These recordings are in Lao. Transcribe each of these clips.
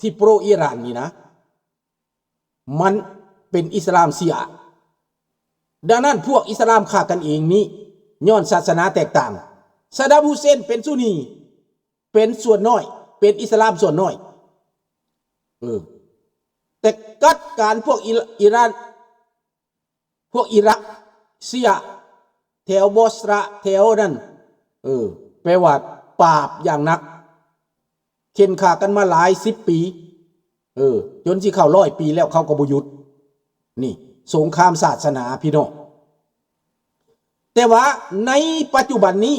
ທີ່ໂປຣອີຣານນີ້ນະ ມັນເປັນອິດສະລາມຊີອະ. ດັ່ງນັ້ນ ພວກອິດສະລາມຂ້າກັນເອງນີ້ ຍ້ອນສາສະໜາແຕກຕ່າງ. ຊາດຳຮຸເຊນເປັນຊຸນີ ເປັນສ່ວນນ້ອຍ ເປັນອິດສະລາມສ່ວນນ້ອຍ. ເອີ ແຕ່ກັດການພວກອີ ອີຣານ ພວກອີຣັກ ຊີອະ ແຖວບອສຣະ ແຖວນັ້ນ ເອີ ແປວ່າປາບຢ່າງໜັກ ເຂັ່ນຂ້າກັນມາຫຼາຍສິບປີ ເອີ ຈົນຊິເຂົ້າຮ້ອຍປີແລ້ວ ເຂົາກໍບໍ່ຢຸດ. ນີ້ສົງຄາມສາສະໜາພີ່ນ້ອງ. ແຕ່ວ່າໃນປັດຈຸບັນນີ້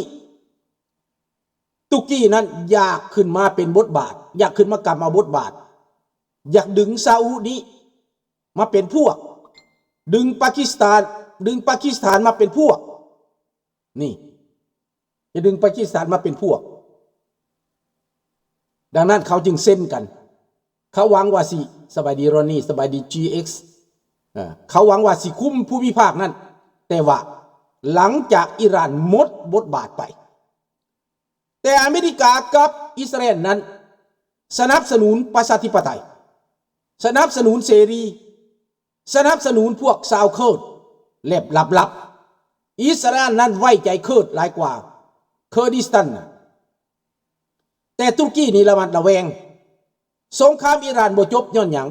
ຕຸກກີນັ້ນຢາກຂຶ້ນມາເປັນບົດບາດ ຢາກຂຶ້ນມາກຳເອົາບົດບາດ ຢາກດຶງຊາອຸນີ້ມາເປັນພວກ ດຶງປາກິສຖານ ດຶງປາກິສຖານມາເປັນພວກ ນີ້ ຈະດຶງປາກິສຖານມາເປັນພວກ. ດັ່ງນັ້ນເຂົາຈຶ່ງເຊັນກັນ ເຂົາຫວັງວ່າຊິ ສະບາຍດີຣອນນີ ສະບາຍດີຈີເອັກ ເອີ ເຂົາຫວັງວ່າຊິຄຸມພູມິພາກນັ້ນ ແຕ່ວ່າຫຼັງຈາກອີຣານໝົດບົດບາດໄປ ແຕ່ອາເມລິກາກັບອິດສະຣາເອນນັ້ນສະໜັບສະໜູນປະຊາທິປະໄຕ ສະໜັບສະໜູນເສລີ ສະໜັບສະໜູນພວກຊາວເຄີດແບບລັບໆ. ອິດສະຣາເອນນັ້ນໄວ້ໃຈເຄີດຫຼາຍກວ່າເຄີດິສຕັນນະ. ແຕ່ຕຸລະກີນີ້ລະມັດລະແວງ. ສົງຄາມອີຣານບໍ່ຈົບຍ້ອນຫຍັງ?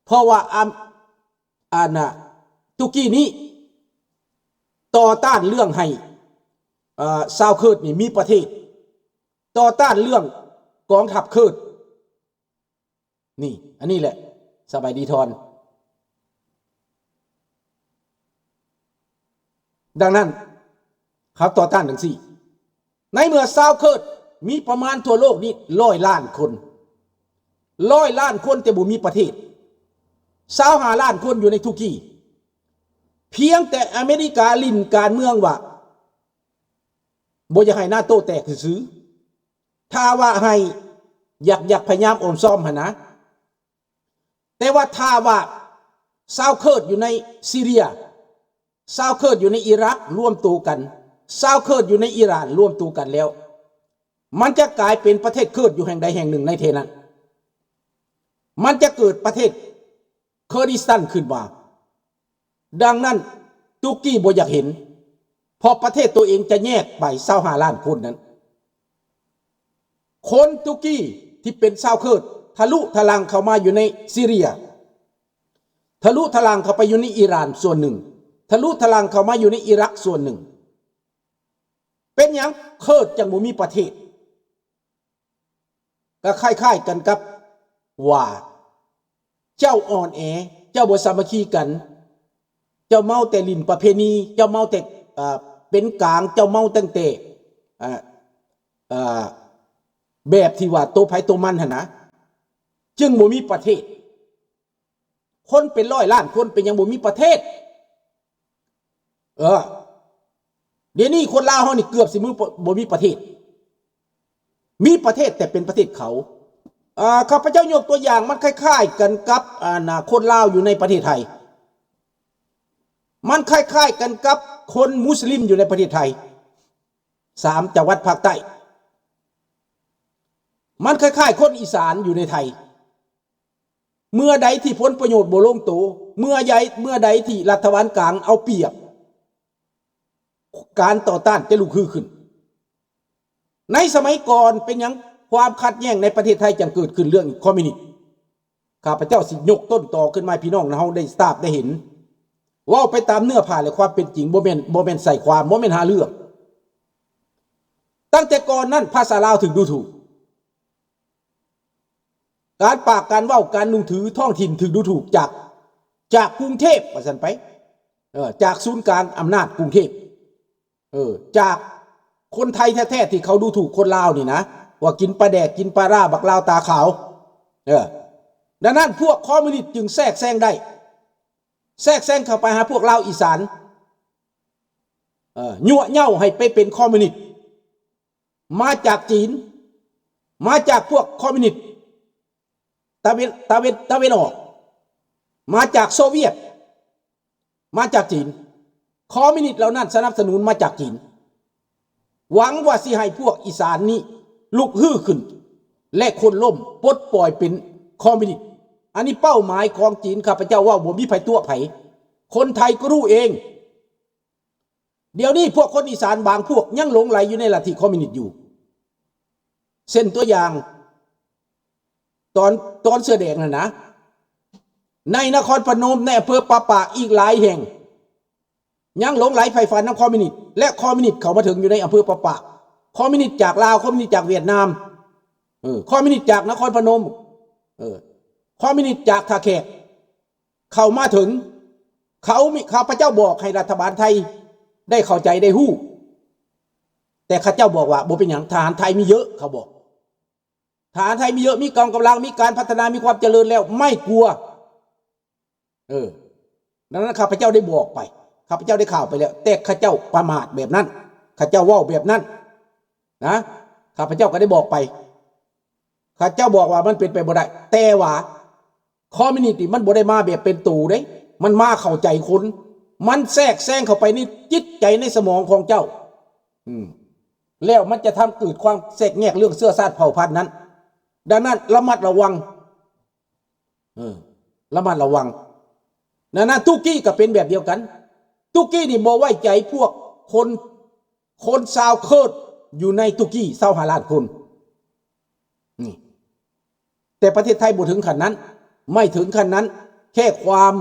ເພາະວ່າອາ ອັນນ່າ ຕຸລະກີນີ້ຕໍ່ຕ້ານເລື່ອງໃຫ້ ເອີ ຊາວເຄີດນີ້ມີປະເທດ, ຕໍ່ຕ້ານເລື່ອງກອງທັບເຄີດ. ນີ້ ອັນນີ້ແຫຼະ ສະບາຍດີທອນ. ດັ່ງນັ້ນ ເຂົາຕໍ່ຕ້ານຈັ່ງຊີ້. ໃນເມື່ອຊາວເຄີດມີປະມານທົ່ວໂລກນີ້ຮ້ອຍລ້ານຄົນ, ຮ້ອຍລ້ານຄົນແຕ່ບໍ່ມີປະເທດ, ຊາວຫ້າລ້ານຄົນຢູ່ໃນຕຸລະກີ. ພຽງແຕ່ອາເມລິກາຫຼິ້ນການເມືອງວ່າ ບໍ່ຢາກໃຫ້ນາໂຕແຕກຊື່ໆ. ຖ້າວ່າໃຫ້ ຢາກ ຢາກພະຍາຍາມໂອມຊອມຫັ້ນນະ. ແຕ່ວ່າຖ້າວ່າຊາວເຄີດຢູ່ໃນຊີເຣຍ, ຊາວເຄີດຢູ່ໃນອີຣັກລວມໂຕກັນ, ຊາວເຄີດຢູ່ໃນອີຣານລວມໂຕກັນແລ້ວ, ມັນຈະກາຍເປັນປະເທດເຄີດຢູ່ແຫ່ງໃດແຫ່ງໜຶ່ງໃນເທນັ້ນ. ມັນຈະເກີດປະເທດເຄີດິສຕັນຂຶ້ນມາ. ດັ່ງນັ້ນ ຕຸລະກີບໍ່ຢາກເຫັນ, ເພາະປະເທດໂຕເອງຈະແຍກໄປຊາວຫ້າລ້ານຄົນນັ້ນ. ຄົນຕຸລະກີທີ່ເປັນຊາວເຄີດທະລຸທະລັງເຂົ້າມາຢູ່ໃນຊີເຣຍ, ທະລຸທະລັງເຂົ້າໄປຢູ່ໃນອີຣານສ່ວນໜຶ່ງ, ທະລຸທະລັງເຂົ້າມາຢູ່ໃນອີຣັກສ່ວນໜຶ່ງ. ເປັນຫຍັງເຄີດຈັ່ງບໍ່ມີປະເທດ? ກໍຄ້າຍໆກັນກັບວ່າ ເຈົ້າອ່ອນແອ, ເຈົ້າບໍ່ສາມັກຄີກັນ, ເຈົ້າເມົາແຕ່ຫຼິ້ນປະເພນີ, ເຈົ້າເມົາແຕ່ ເອີ ເປັນກາງ, ເຈົ້າເມົາຕັ້ງແຕ່ ເອີ ເອີ ແບບທີ່ວ່າໂຕໃຜໂຕມັນຫັ້ນນະ, ຈຶ່ງບໍ່ມີປະເທດ. ຄົນເປັນຮ້ອຍລ້ານຄົນເປັນຫຍັງບໍ່ມີປະເທດ? ເອີ ດຽວນີ້ຄົນລາວເຮົານີ້ເກືອບຊິບໍ່ມີປະເທດ, ມີປະເທດແຕ່ເປັນປະເທດເຂົາ. ເອີ ຂ້າພະເຈົ້າຍົກຕົວຢ່າງ ມັນຄ້າຍໆກັນກັບ ອັນນ່າ ຄົນລາວຢູ່ໃນປະເທດໄທ, ມັນຄ້າຍໆກັນກັບຄົນມຸສລິມຢູ່ໃນປະເທດໄທ, ສາມຈັງຫວັດພາກໃຕ້. ມັນຄ້າຍໆຄົນອີສານຢູ່ໃນໄທ. ເມື່ອໃດທີ່ຜົນປະໂຫຍດບໍ່ລົງໂຕ, ເມື່ອໃດ ເມື່ອໃດທີ່ລັດຖະບານກາງເອົາປຽບ, ການຕໍ່ຕ້ານຈະລຸກຮືຂຶ້ນ. ໃນສະໄໝກ່ອນເປັນຫຍັງຄວາມຂັດແຍ່ງໃນປະເທດໄທຈັ່ງເກີດຂຶ້ນເລື່ອງຄອມມິວນິດ? ຂ້າພະເຈົ້າຊິຍົກຕົ້ນຕໍຂຶ້ນມາໃຫ້ພີ່ນ້ອງເຮົາໄດ້ຊາບໄດ້ເຫັນ. ເວົ້າໄປຕາມເນື້ອຜ້າ ແລະ ຄວາມເປັນຈິງ, ບໍ່ແມ່ນ ບໍ່ແມ່ນໃສ່ຄວາມ, ບໍ່ແມ່ນຫາເລື່ອງ. ຕັ້ງແຕ່ກ່ອນນັ້ນພາສາລາວຖືກດູຖູກ. ການປາກການເວົ້າການນຸ່ງຖືທ້ອງຖິ່ນຖືກດູຖູກຈາກ ຈາກກຸງເທບວ່າຊັ້ນໄປ, ເອີ ຈາກສູນກາງອຳນາດກຸງເທບ, ເອີ ຈາກຄົນໄທແທ້ໆທີ່ເຂົາດູຖູກຄົນລາວນີ້ນະ ວ່າກິນປາແດກກິນປາຮ້າ ບັກລາວຕາຂາວ. ເອີ ດັ່ງນັ້ນພວກຄອມມິວນິດຈຶ່ງແຊກແຊງໄດ້, ແຊກແຊງເຂົ້າໄປຫາພວກລາວອີສານ, ເອີ ຍົວະເຍົ້າໃຫ້ໄປເປັນຄອມມິວນິດ. ມາຈາກຈີນ, ມາຈາກພວກຄອມມິວນິດຕາເວັນ ຕາເວັນ ຕາເວັນອອກ, ມາຈາກໂຊວຽດ, ມາຈາກຈີນ. ຄອມມິວນິດເຫຼົ່ານັ້ນສະໜັບສະໜູນມາຈາກຈີນ, ຫວັງວ່າຊິໃຫ້ພວກອີສານນີ້ລຸກຮືຂຶ້ນ ແລະ ໂຄ່ນລົ້ມ, ປົດປ່ອຍເປັນ ຄອມມິວນິດ. ອັນນີ້ເປົ້າໝາຍຂອງຈີນ, ຂ້າພະເຈົ້າເວົ້າບໍ່ມີໃຜຕົວະໃຜ, ຄົນໄທກໍຮູ້ເອງ. ດຽວນີ້ພວກຄົນອີສານບາງພວກຍັງຫຼົງໄຫຼຢູ່ໃນລັດທິຄອມມິວນິດຢູ່. ເຊັ່ນຕົວຢ່າງ ຕອນ ຕອນເສືອແດງຫັ້ນນະ, ໃນນະຄອນພະນົມ, ໃນອຳເພີປາປາກ ອີກຫຼາຍແຫ່ງ ຍັງຫຼົງໄຫຼໃຝ່ຝັນນຳຄອມມິວນິດ ແລະ ຄອມມິວນິດເຂົ້າມາເຖິງຢູ່ໃນອຳເພີປາປາກ, ຄອມມິວນິດຈາກລາວ, ຄອມມິວນິດຈາກຫວຽດນາມ, ເອີ ຄອມມິວນິດຈາກນະຄອນພະນົມ, ເອີ ຄອມມິວນິດຈາກທ່າແຂກ ເຂົ້າມາເຖິງ. ເຂົາມີ ຂ້າພະເຈົ້າບອກໃຫ້ລັດຖະບານໄທໄດ້ເຂົ້າໃຈໄດ້ຮູ້, ແຕ່ເຂົາເຈົ້າບອກວ່າ ບໍ່ເປັນຫຍັງ, ທະຫານໄທມີເຍອະ, ເຂົາບອກ. ທະຫານໄທມີເຍອະ, ມີກອງກຳລັງ, ມີການພັດທະນາ, ມີຄວາມຈະເລີນແລ້ວ, ໄມ່ກົວ. ເອີ ດັ່ງນັ້ນ ຂ້າພະເຈົ້າໄດ້ບອກໄປ, ຂ້າພະເຈົ້າໄດ້ກ່າວໄປແລ້ວ, ແຕ່ເຂົາເຈົ້າປະໝາດແບບນັ້ນ, ເຂົາເຈົ້າເວົ້າແບບນັ້ນນະ, ຂ້າພະເຈົ້າກໍໄດ້ບອກໄປ. ເຂົາເຈົ້າບອກວ່າມັນເປັນໄປບໍ່ໄດ້, ແຕ່ວ່າຄອມມິວນິດນີ້ມັນບໍ່ໄດ້ມາແບບເປັນໂຕເດ້, ມັນມາເຂົ້າໃຈຄົນ, ມັນແຊກແຊງເຂົ້າໄປໃນຈິດໃຈໃນສະໝອງຂອງເຈົ້າ. ອືມ ແລ້ວມັນຈະທຳເກີດຄວາມແຕກແຍກເລື່ອງເຊື້ອຊາດເຜົ່າພັນນັ້ນ. ດັ່ງນັ້ນ ລະມັດລະວັງ, ເອີ ລະມັດລະວັງ. ນັ້ນນະ ຕຸກກີ້ກໍເປັນແບບດຽວກັນ. ຕຸກກີ້ນີ້ບໍ່ໄວ້ໃຈພວກຄົນ, ຄົນຊາວເຄີດຢູ່ໃນຕຸກກີ້ຊາວຫ້າລ້ານຄົນ. ນີ້ ແຕ່ປະເທດໄທບໍ່ເຖິງຂັ້ນນັ້ນ, ໄມ່ເຖິງຂັ້ນນັ້ນ, ແຄ່ຄວາມ,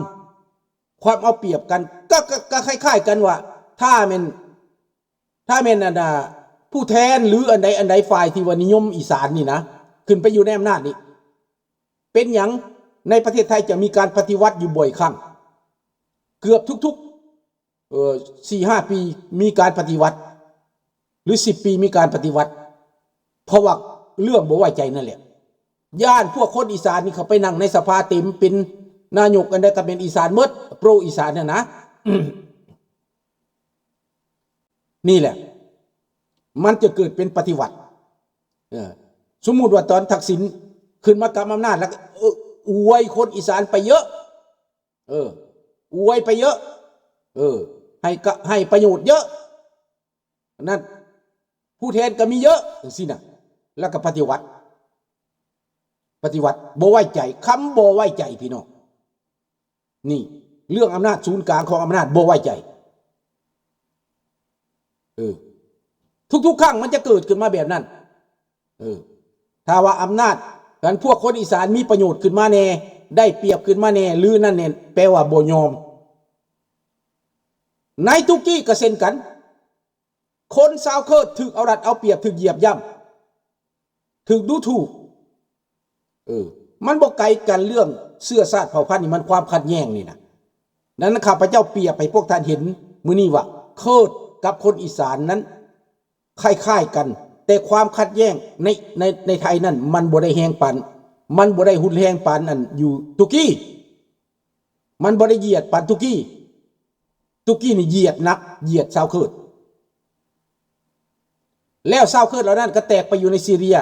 ຄວາມເອົາປຽບກັນ. ກໍ, ກໍ, ກໍຄ້າຍໆກັນວ່າ ຖ້າແມ່ນ, ຖ້າແມ່ນອັນນ່າ ຜູ້ແທນ ຫຼື ອັນໃດອັນໃດ ຝ່າຍທີ່ວ່ານິຍົມອີສານນີ້ນະ ຂຶ້ນໄປຢູ່ໃນອຳນາດນີ້, ເປັນຫຍັງໃນປະເທດໄທຈະມີການປະຕິວັດຢູ່ບ່ອຍຄັ້ງ? ເກືອບທຸກໆ ເອີ ສີ່ຫ້າປີມີການປະຕິວັດ ຫຼື ສິບປີມີການປະຕິວັດ, ເພາະວ່າເລື່ອງບໍ່ໄວ້ໃຈນັ້ນແຫຼະ. ຢ້ານພວກຄົນອີສານນີ້ເຂົ້າໄປນັ່ງໃນສະພາເຕັມ, ເປັນນາຍົກອັນໃດກໍເປັນອີສານໝົດ, ໂປຣອີສານຫັ້ນນະ. ນີ້ແຫຼະ ມັນຈະເກີດເປັນປະຕິວັດ. ເອີ ສົມມຸດວ່າຕອນທັກສິນຂຶ້ນມາກຳອຳນາດແລ້ວ ເອີ ອວຍຄົນອີສານໄປເຍາະ, ເອີ ອວຍໄປເຍາະ, ເອີ ໃຫ້ກະ, ໃຫ້ປະໂຫຍດເຍາະ, ນັ້ນ ຜູ້ແທນກໍມີເຍາະ ຈັ່ງຊີ້ນະ, ແລ້ວກໍປະຕິວັດ, ປະຕິວັດ ບໍ່ໄວ້ໃຈ, ຄຳບໍ່ໄວ້ໃຈ ພີ່ນ້ອງ. ນີ້ ເລື່ອງອຳນາດສູນກາງຂອງອຳນາດບໍ່ໄວ້ໃຈ. ເອີ ທຸກໆຄັ້ງມັນຈະເກີດຂຶ້ນມາແບບນັ້ນ. ເອີ ຖ້າວ່າອຳນາດ ຄັນພວກຄົນອີສານມີປະໂຫຍດຂຶ້ນມາແດ່, ໄດ້ປຽບຂຶ້ນມາແດ່ ຫຼື ນັ້ນແນ່, ແປວ່າບໍ່ຍອມ. ໃນຕຸກກີ້ກໍເຊັ່ນກັນ, ຄົນຊາວເຄີດຖືກເອົາລັດເອົາປຽບ, ຖືກຢຽບຢ່ຳ, ຖືກດູຖູກ. ເອີ ມັນບໍ່ໄກກັນເລື່ອງເຊື້ອຊາດເຜົ່າພັນນີ້, ມັນຄວາມຂັດແຍ່ງນີ້ນະ. ນັ້ນ ຂ້າພະເຈົ້າປຽບໃຫ້ພວກທ່ານເຫັນມື້ນີ້ວ່າ ເຄີດກັບຄົນອີສານນັ້ນຄ້າຍໆກັນ, ແຕ່ຄວາມຂັດແຍ່ງໃນ, ໃນ, ໃນໄທນັ້ນ ມັນບໍ່ໄດ້ແຮງປານ, ມັນບໍ່ໄດ້ຮຸນແຮງປານອັນຢູ່ຕຸກກີ້. ມັນບໍ່ໄດ້ຢຽດປານຕຸກກີ້. ຕຸກກີ້ນີ້ຢຽດໜັກ, ຢຽດຊາວເຄີດ. ແລ້ວຊາວເຄີດເຫຼົ່ານັ້ນກໍແຕກໄປຢູ່ໃນຊີເຣຍ,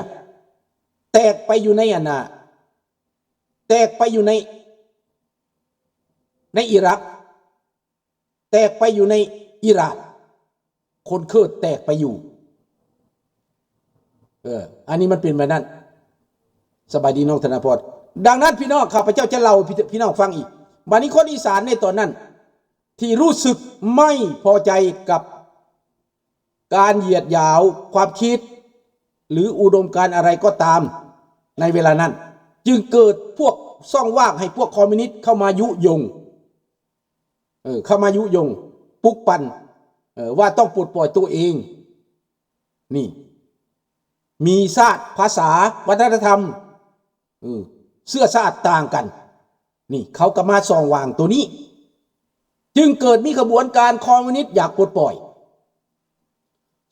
ແຕກໄປຢູ່ໃນອັນນ່າ, ແຕກໄປຢູ່ໃນ, ໃນອີຣັກ, ແຕກໄປຢູ່ໃນອີຣານ. ຄົນເຄີດແຕກໄປຢູ່. ເອີ ອັນນີ້ມັນເປັນແບບນັ້ນ. ສະບາຍດີນ້ອງທະນາພອນ. ດັ່ງນັ້ນ ພີ່ນ້ອງ, ຂ້າພະເຈົ້າຈະເລົ່າໃຫ້ພີ່ນ້ອງຟັງອີກ. ບາດນີ້ຄົນອີສານໃນຕອນນັ້ນ ທີ່ຮູ້ສຶກໄມ່ພໍໃຈກັບການຢຽດຫຍາມຄວາມຄິດ ຫຼື ອຸດົມການອະໄລກໍຕາມໃນເວລານັ້ນ, ຈຶ່ງເກີດພວກຊ່ອງວ່າງໃຫ້ພວກຄອມມິວນິດເຂົ້າມາຍຸຍົງ. ເອີ ເຂົ້າມາຍຸຍົງ, ປຸກປັ່ນ, ເອີ ວ່າຕ້ອງປົດປ່ອຍຕົວເອງ. ນີ້ ມີຊາດ, ພາສາ, ວັດທະນະທຳ, ເອີ ເຊື້ອຊາດຕ່າງກັນ. ນີ້ ເຂົາກໍມາຊ່ອງວ່າງຕົວນີ້, ຈຶ່ງເກີດມີຂະບວນການຄອມມິວນິດຢາກປົດປ່ອຍ,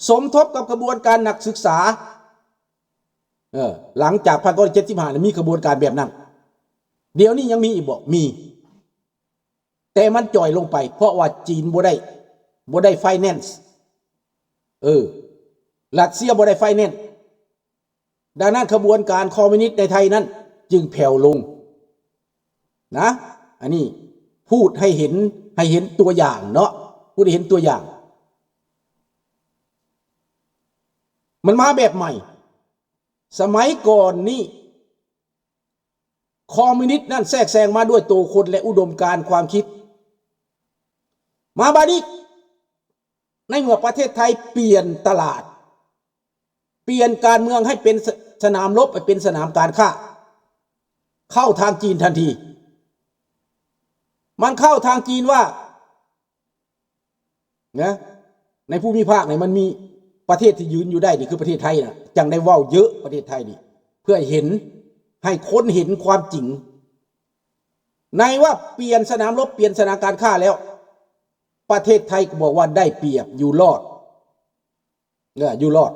ສົມທົບກັບຂະບວນການນັກສຶກສາ. ເອີ ຫຼັງຈາກພັນເກົ້າຮ້ອຍເຈັດສິບຫ້າ ມີຂະບວນການແບບນັ້ນ. ດຽວນີ້ຍັງມີອີກບໍ່? ມີ. ແຕ່ມັນຈ່ອຍລົງໄປ ເພາະວ່າຈີນບໍ່ໄດ້, ບໍ່ໄດ້ໄຟແນນສ໌. ເອີ ຣັດເຊຍບໍ່ໄດ້ໄຟແນນສ໌. ດັ່ງນັ້ນຂະບວນການຄອມມິວນິດໃນໄທນັ້ນຈຶ່ງແຜ່ວລົງນະ. ອັນນີ້ພູດໃຫ້ເຫັນ, ໃຫ້ເຫັນຕົວຢ່າງເນາະ, ຜູ້ໄດ້ເຫັນຕົວຢ່າງ. ມັນມາແບບໃໝ່. ສະໄໝກ່ອນນີ້ ຄອມມິວນິດນັ້ນແຊກແຊງມາດ້ວຍໂຕຄົນ ແລະ ອຸດົມການຄວາມຄິດ. ມາບາດນີ້ ໃນເມື່ອປະເທດໄທປ່ຽນຕະຫຼາດ ປ່ຽນການເມືອງໃຫ້ເປັນສະ ສະໜາມລົບ ໃຫ້ເປັນສະໜາມການຄ້າ ເຂົ້າທາງຈີນທັນທີ. ມັນເຂົ້າທາງຈີນວ່າ ນະ ໃນພູມິພາກນີ້ມັນມີປະເທດທີ່ຢືນຢູ່ໄດ້ນີ້ຄືປະເທດໄທນະ ຈັ່ງໄດ້ເວົ້າເຍອະປະເທດໄທນີ້ ເພື່ອເຫັນ ໃຫ້ຄົນເຫັນຄວາມຈິງ. ໃນວ່າປ່ຽນສະໜາມລົບ ປ່ຽນສະໜາມການຄ້າແລ້ວ ປະເທດໄທກໍບອກວ່າໄດ້ປຽບ ຢູ່ລອດ ເອີ ຢູ່ລອດ.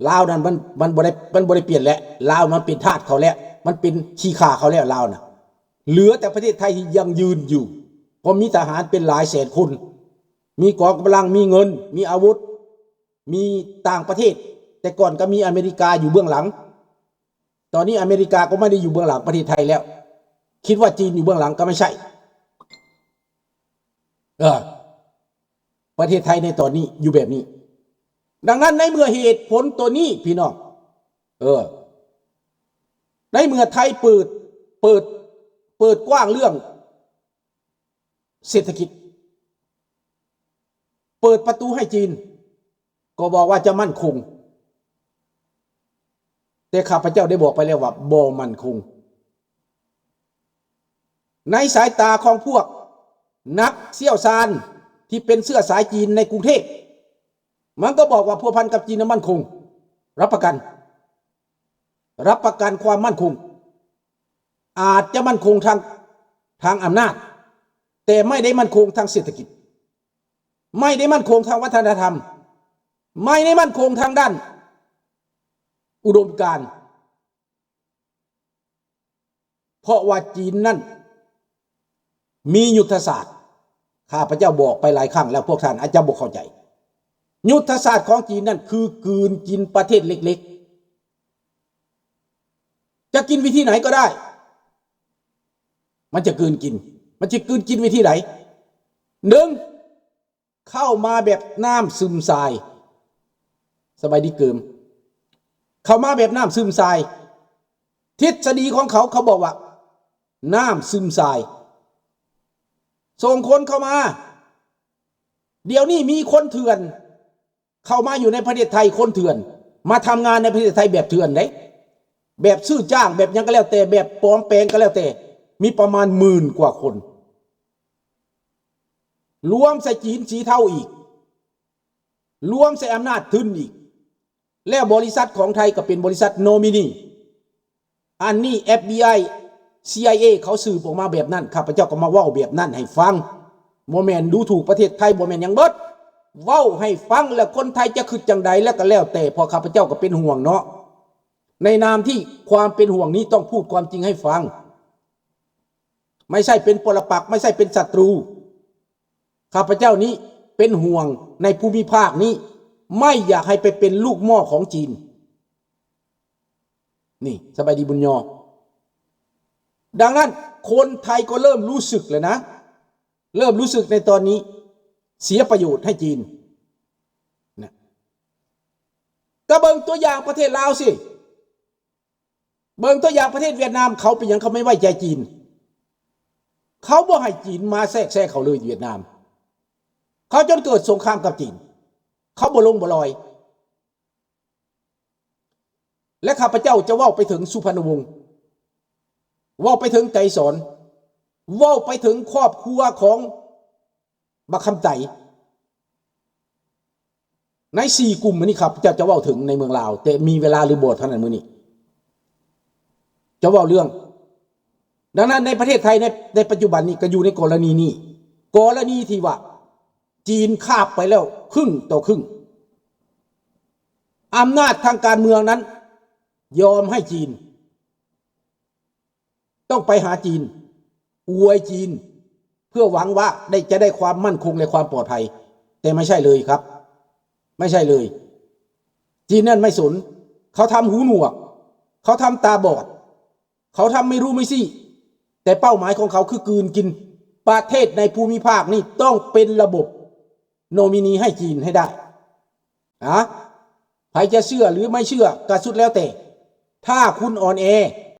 ລາວນັ້ນມັນ ມັນບໍ່ໄດ້ ມັນບໍ່ໄດ້ປ່ຽນແລ້ວ ລາວມັນເປັນທາດເຂົາແລ້ວ ມັນເປັນຂີ້ຂ້າເຂົາແລ້ວ ລາວນະ. ເຫຼືອແຕ່ປະເທດໄທທີ່ຢັ້ງຢືນຢູ່ ເພາະມີທະຫານເປັນຫຼາຍແສນຄົນ ມີກອງກຳລັງ ມີເງິນ ມີອາວຸດ ມີຕ່າງປະເທດ. ແຕ່ກ່ອນກໍມີອາເມລິກາຢູ່ເບື້ອງຫຼັງ ຕອນນີ້ອາເມລິກາກໍບໍ່ໄດ້ຢູ່ເບື້ອງຫຼັງປະເທດໄທແລ້ວ. ຄິດວ່າຈີນຢູ່ເບື້ອງຫຼັງ ກໍບໍ່ໃຊ່. ເອີ ປະເທດໄທໃນຕອນນີ້ຢູ່ແບບນີ້. ດັ່ງນັ້ນໃນເມື່ອເຫດຜົນໂຕນີ້ພີ່ນ້ອງ ເອີ ໃນເມື່ອໄທເປີດ ເປີດ ເປີດກວ້າງເລື່ອງເສດຖະກິດ ເປີດປະຕູໃຫ້ຈີນ ກໍບອກວ່າຈະໝັ້ນຄົງ ແຕ່ຂ້າພະເຈົ້າໄດ້ບອກໄປແລ້ວວ່າບໍ່ໝັ້ນຄົງ. ໃນສາຍຕາຂອງພວກນັກຊ່ຽວຊານທີ່ເປັນເຊື້ອສາຍຈີນໃນກຸງເທບ ມັນກໍບອກວ່າພົວພັນກັບຈີນນັ້ນໝັ້ນຄົງ ຮັບປະກັນ ຮັບປະກັນຄວາມໝັ້ນຄົງ. ອາດຈະໝັ້ນຄົງທາງ ທາງອຳນາດ ແຕ່ໄມ່ໄດ້ໝັ້ນຄົງທາງເສດຖະກິດ, ໄມ່ໄດ້ໝັ້ນຄົງທາງວັດທະນະທຳ, ໄມ່ໄດ້ໝັ້ນຄົງທາງດ້ານອຸດົມການ. ເພາະວ່າຈີນນັ້ນມີຍຸດທະສາດ, ຂ້າພະເຈົ້າບອກໄປຫຼາຍຄັ້ງແລ້ວ, ພວກທ່ານອາດຈະບໍ່ເຂົ້າໃຈ. ຍຸດທະສາດຂອງຈີນນັ້ນຄືກືນກິນປະເທດເລັກໆ. ຈະກິນວິທີໃດກໍໄດ້, ມັນຈະກືນກິນ. ມັນຈະກືນກິນວິທີໃດ? ໜຶ່ງ, ເຂົ້າມາແບບນ້ຳຊຶມຊາຍ. ສະບາຍດີເກີມ. ເຂົ້າມາແບບນ້ຳຊຶມຊາຍ. ທິດສະດີຂອງເຂົາ, ເຂົາບອກວ່ານ້ຳຊຶມຊາຍ. ສົ່ງຄົນເຂົ້າມາ. ດຽວນີ້ມີຄົນເຖື່ອນເຂົ້າມາຢູ່ໃນປະເທດໄທ, ຄົນເຖື່ອນມາທຳງານໃນປະເທດໄທແບບເຖື່ອນເດ້, ແບບຊື້ຈ້າງ, ແບບຫຍັງກໍແລ້ວແຕ່, ແບບປອມແປງກໍແລ້ວແຕ່, ມີປະມານໝື່ນກວ່າຄົນ. ລວມໃສ່ຈີນສີເທົາອີກ, ລວມໃສ່ອຳນາດທຶນອີກ, ແລ້ວບໍລິສັດຂອງໄທກໍເປັນບໍລິສັດໂນມິນີ. ອັນນີ້ ເອັຟບີໄອ ຊີໄອເອ ເຂົາສືບອອກມາແບບນັ້ນ, ຂ້າພະເຈົ້າກໍມາເວົ້າແບບນັ້ນໃຫ້ຟັງ. ບໍ່ແມ່ນດູຖູກປະເທດໄທ, ບໍ່ແມ່ນຫຍັງເບິດ. ເວົ້າໃຫ້ຟັງ ແລ້ວຄົນໄທຈະຄິດຈັ່ງໃດ ແລ້ວກໍແລ້ວແຕ່, ເພາະຂ້າພະເຈົ້າກໍເປັນຫ່ວງເນາະ. ໃນນາມທີ່ຄວາມເປັນຫ່ວງນີ້ ຕ້ອງພູດຄວາມຈິງໃຫ້ຟັງ. ໄມ່ໃຊ່ເປັນປົລະປັກ, ໄມ່ໃຊ່ເປັນສັດຕູ. ຂ້າພະເຈົ້ານີ້ເປັນຫ່ວງໃນພູມິພາກນີ້, ໄມ່ຢາກໃຫ້ໄປເປັນລູກໝໍ້ຂອງຈີນ. ນີ້, ສະບາຍດີບຸນຍໍ. ດັ່ງນັ້ນ, ຄົນໄທກໍເລີ່ມຮູ້ສຶກແລ້ວນະ, ເລີ່ມຮູ້ສຶກໃນຕອນນີ້, ເສຍປະໂຫຍດໃຫ້ຈີນນະ. ກໍເບິ່ງຕົວຢ່າງປະເທດລາວຊິ. ເບິ່ງຕົວຢ່າງປະເທດຫວຽດນາມ, ເຂົາເປັນຫຍັງເຂົາໄມ່ໄວ້ໃຈຈີນ? ເຂົາບໍ່ໃຫ້ຈີນມາແຊກແຊເຂົາເລີຍ, ຫວຽດນາມ. ເຂົາຈົນເກີດສົງຄາມກັບຈີນ, ເຂົາບໍ່ລົງບໍ່ລອຍ. ແລະ ຂ້າພະເຈົ້າຈະເວົ້າໄປເຖິງສຸພັນນະວົງ, ເວົ້າໄປເຖິງໄກສອນ, ເວົ້າໄປເຖິງຄອບຄົວຂອງ ບັກຄຳໄຕ. ໃນສີ່ກຸ່ມນີ້ ຂ້າພະເຈົ້າຈະເວົ້າເຖິງໃນເມືອງລາວ, ແຕ່ມີເວລາຫຼືບໍ່ເທົ່ານັ້ນ, ມື້ນີ້ຈະເວົ້າເລື່ອງ. ດັ່ງນັ້ນ ໃນປະເທດໄທ ໃນ ໃນປັດຈຸບັນນີ້ ກໍຢູ່ໃນກໍລະນີນີ້, ກໍລະນີທີ່ວ່າຈີນຄາບໄປແລ້ວຄຶ່ງຕໍ່ຄຶ່ງ. ອຳນາດທາງການເມືອງນັ້ນຍອມໃຫ້ຈີນ. ຕ້ອງໄປຫາຈີນ, ອວຍຈີນ, ເພື່ອຫວັງວ່າໄດ້ ຈະໄດ້ຄວາມໝັ້ນຄົງ ແລະ ຄວາມປອດໄພ, ແຕ່ໄມ່ໃຊ່ເລີຍຄັບ, ໄມ່ໃຊ່ເລີຍ. ຈີນນັ້ນໄມ່ສົນ, ເຂົາທຳຫູໜວກ, ເຂົາທຳຕາບອດ, ເຂົາທຳໄມ່ຮູ້ໄມ່ຊີ້, ແຕ່ເປົ້າໝາຍຂອງເຂົາຄືກືນກິນປະເທດໃນພູມິພາກນີ້ ຕ້ອງເປັນລະບົບໂນມິນີໃຫ້ຈີນໃຫ້ໄດ້. ອາ ໃຜຈະເຊື່ອຫຼືໄມ່ເຊື່ອກໍສຸດແລ້ວແຕ່. ຖ້າຄຸນອ່ອນແອ